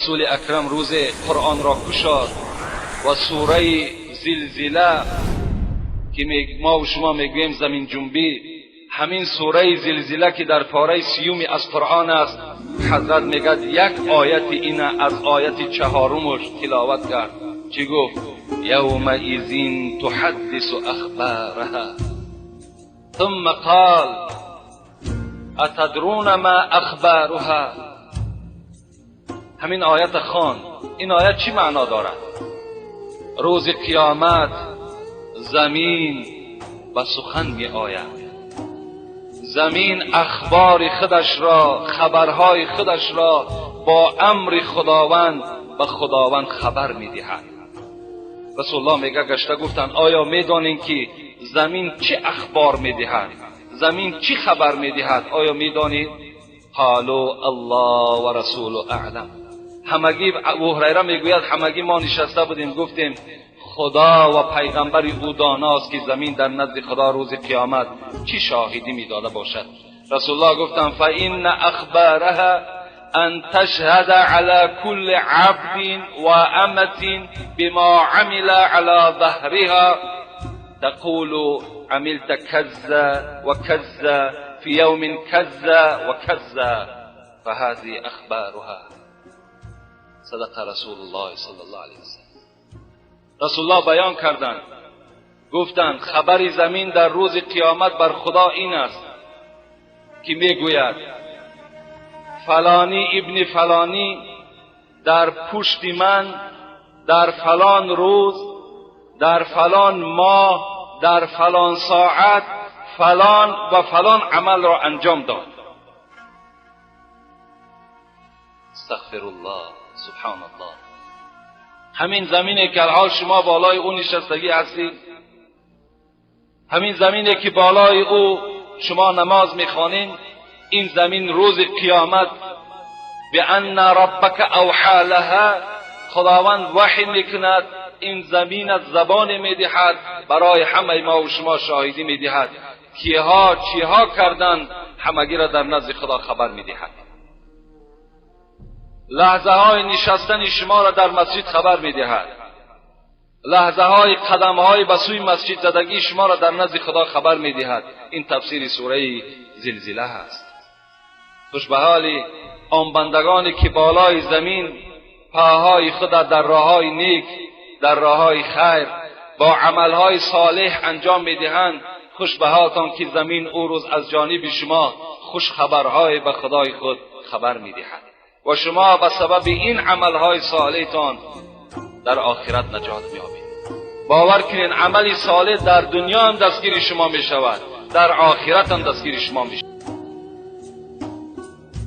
Расули Акрам рӯзе Қуръонро кушод ва сураи Зилзила, ки мо шумо мегӯем заминҷунбӣ, ҳамин сураи Зилзила, ки дар пораи сиюми аз Қуръон аст, ҳазрат мегӯяд, як ояти ина аз ояти чаҳорумаш тиловат кард. Чӣ гуфт? يومئذ تحدث أخبارها. ثم قال: أتدرون ما أخبارها؟ Ҳамин оята хон. Ин оят чӣ маъно дорад? Рӯзи қиёмат замин ба сухан меояд, замин ахбори худашро, хабарҳои худашро бо амри Худованд ба Худованд хабар медиҳад. Расулуллоҳ мега, гашта гуфтанд: оё медонем, ки замин чӣ ахбор медиҳад, замин чӣ хабар медиҳад? Оё медонед? قالوا الله ورسوله أعلم. Ҳамагӣ, Абу Ҳурайра мегӯяд, ҳамагӣ мо нишаста будем, гуфтем: Худо ва пайғамбари ӯ доност, ки замин дар назди Худо рӯзи қиёмат чӣ шоҳидӣ медода бошад. Расулуллоҳ гуфтанд: فإن أخبارها أن تشهد على كل عبد وأمة بما عمل على ظهرها، تقول: عملت كذا وكذا في يوم كذا وكذا، فهذه أخبارها. صدق رسول الله صلى الله عليه وسلم. Расулуллоҳ баён карданд, гуфтанд: хабари замин дар рӯзи қиёмат бар Худо ин аст, ки мегӯяд: фалонӣ ибни фалонӣ дар пушти ман дар фалон рӯз, дар фалон моҳ, дар фалон соат фалон ва фалон амалро анҷом дод. استغفر الله، سبحان الله. Ҳамин замине, ки ҳол шумо болои ӯ нишастагӣ ҳастید, ҳамин замине, ки болои ӯ шумо намоз мехонед, ин замин рӯзи қиёмат بأن ربك أوحى لها، Худованд ваҳй мекунад, ин замин аз забон медиҳад, барои ҳамаи мо ва шумо шоҳидӣ медиҳад, киҳо чиҳо карданд, ҳамагиро дар назди Худо хабар медиҳад. Лаҳзаҳои нишастани шуморо дар масҷид хабар медиҳад, лаҳзаҳои қадамҳои ба сӯи масҷид задагии шуморо дар назди Худо хабар медиҳад. Ин тафсири сураи Зилзила ҳаст. Хуш ба ҳоли он бандагоне, ки болои замин поҳои худа дар роҳҳои нек, дар роҳҳои хайр бо амалҳои солеҳ анҷом медиҳанд. Хуш ба ҳолтон, ки замин ӯ рӯз аз ҷониби шумо хуш хабарҳое ба Худои худ хабар медиҳад ва шумо ба сабаби ин амалҳои солеҳтон дар охират наҷот меёбед. Бовар кунед, амали солеҳ дар дунё ҳам дастгири шумо мешавад, дар охират ҳам дастгири шумо мешавад.